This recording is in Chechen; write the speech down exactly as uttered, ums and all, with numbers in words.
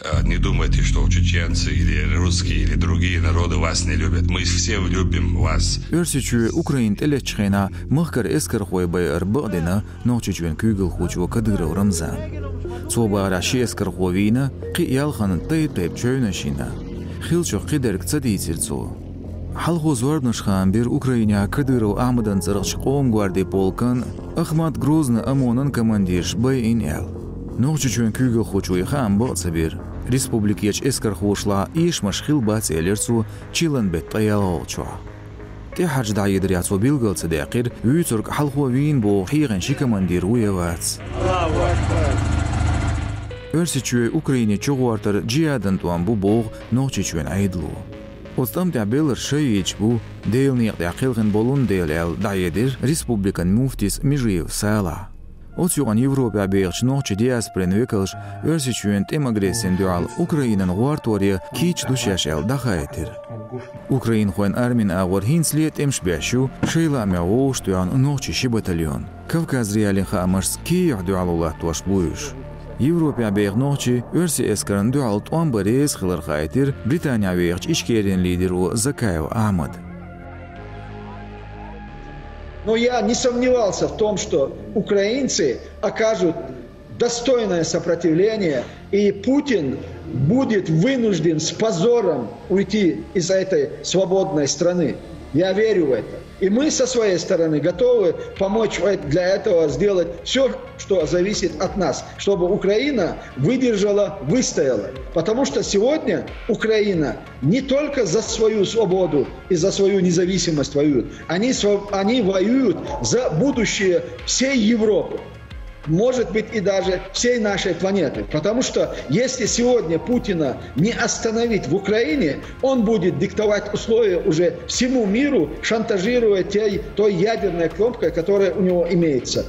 Э, Не думайте, что чеченцы или русские или другие народы вас не любят. Мы все любим вас. Оьрсийчоь Украина тӀелеттача хенахь махкара эскархой байар бакъдина Нохчийчоьнан куьйгалхочо Кадыров Рамзана. Цо бахарехь, ши эскархо вийна, кхин а ялханна тайп-тайпа чевнаш йина. Хиллачух кхидерг ца дийцира цо. Хьалхо зорбанаш хаам бира Украинехь Кадыров Ахьмадан цӀарахчу Къоман гвардин полкан, Ахмат-Грозный ОМОНан командираш байина аьлла. Нохчийчоьнан куьйгалхочо и хаам бакъ ца бира. Республикерчу эскархошлахь эшамаш хилла бац, элира цо, чиллан беттан ткъе ялхалгӀачохь. ТӀаьхьарчу дӀахьедарехь цо билгал ца даьккхира, вуьйцург хьалхо вийна боху хьехийна ши командир ву я вац. Оьрсийчоь Украине чугӀортар джихӀадан тӀом бу боху Нохчийчоьнан Ӏедало. Оцу тӀам тӀехь белларш шайича бу, Делан некъа тӀехь кхелхина болун дела аьлла, дӀахьедира республикан муфтис Межиев Салахь. Оцу юкъана Европехь бехачу нохчийн диаспорин векалш Оьрсийчоьнан тӀеман агрессина дуьхьал Украинан гӀортор ян кийча ду шаьш аьлла дӀахаийтира. Украинхойн армин агӀор хӀинцале а тӀемаш беш ю, шайн лаамехь вовшахтоьхна нохчийн ши батальон. Кавказ.Реалиин хаамашца, Киевехь дуьхьало латтош бу уьш. Европехь беха нохчий оьрсийн эскарна дуьхьал тӀом бан реза хилар хаийтира Британехь вехачу Ичкерин лидеро Закаев Ахьмада. Но я не сомневался в том, что украинцы окажут достойное сопротивление, и Путин будет вынужден с позором уйти из этой свободной страны. Я верю в это. И мы со своей стороны готовы помочь в эт- для этого сделать все, что зависит от нас, чтобы Украина выдержала, выстояла. Потому что сегодня Украина не только за свою свободу и за свою независимость воюет, они, сво- они воюют за будущее всей Европы, может быть, и даже всей нашей планеты. Потому что если сегодня Путина не остановить в Украине, он будет диктовать условия уже всему миру, шантажируя тей, той ядерной кнопкой, которая у него имеется.